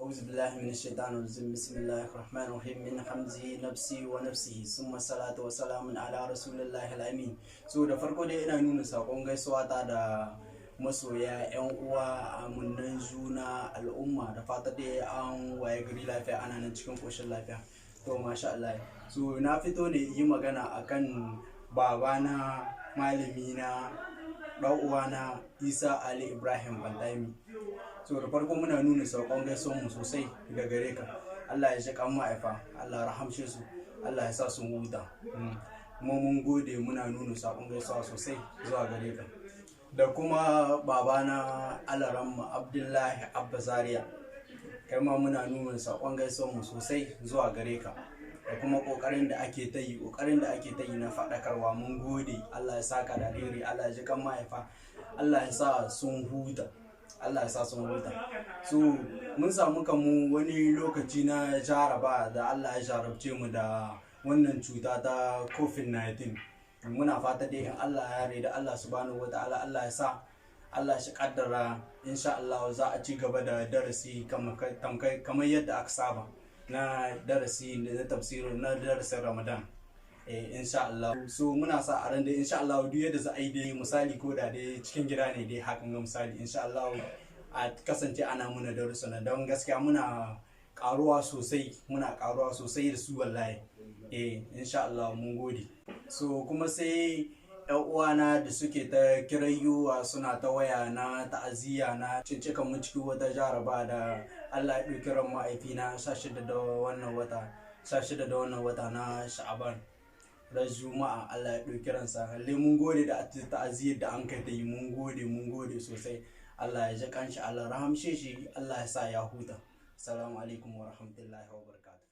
أعوذ بالله من الشيطان الرجيم. بسم الله الرحمن الرحيم. من حمزه نفسي ونفسه ثم الصلاة والسلام على رسول الله الأمين. So da farko dai ina nuna sakon gaisuwa ta da masoya, yan uwa, amunnan juna, al'umma, da fata dai an waye gari lafiya, ana nan cikin koshin lafiya. To masha Allah. So na fito ne yi magana akan babana, malamina, ɗan uwana Isa Ali Ibrahim Bandami. So da farko muna nuna saƙon gaisuwar mu sosai da gare ka. Allah ya ji kan ma'aifa, Allah rahamshe su, Allah ya sa sun huta. Kuma mun gode, muna nuna saƙon gaisuwa sosai zuwa gare ka. Da kuma babana Alaramma Abdullahi Abba Zaria, kai ma muna nuna saƙon gaisuwar mu sosai zuwa gare ka. Da kuma ƙoƙarin da ake ta yi, ƙoƙarin da ake ta yi na faɗakarwa, mun gode. Allah ya saka da alheri, Allah ya ji kan mahaifa, Allah ya sa sun huta, Allah ya sa sun huta. So mun samu kamu wani lokaci na jaraba da Allah ya jarabce mu da wannan cuta ta COVID-19. Muna fata dai in Allah ya yarda, Allah subhanahu wataala, Allah ya sa, Allah shi kaddara, insha Allah za a ci gaba da darasi kamar yadda aka saba na darasi na tafsirin, na darasin Ramadan, eh insha Allah. So muna sa a ran dai insha Allah duk yadda za a yi dai, misali ko da dai cikin gida ne dai hakan ga, misali insha Allah a kasance ana muna darussa na, don gaskiya muna karuwa sosai, muna karuwa sosai da su wallahi. Eh insha Allah, mun gode. So kuma sai yan uwana da suke ta kirayyuwa, suna ta waya na ta'aziyya na cincikan mu cikin wata jaraba da Allah ya ɗauki ran ma'aifina 16 da wannan wata, 16 da wannan wata na Sha'aban, ran Juma'a Allah ya ɗauki ransa. Lalle mun gode da ta'aziyyar da an kai ta yi, mun gode, mun gode sosai. Allah ya ji kanshi, Allah rahamshe shi, Allah ya sa ya huta. Assalamu alaikum wa rahmatullahi wa barakatuh.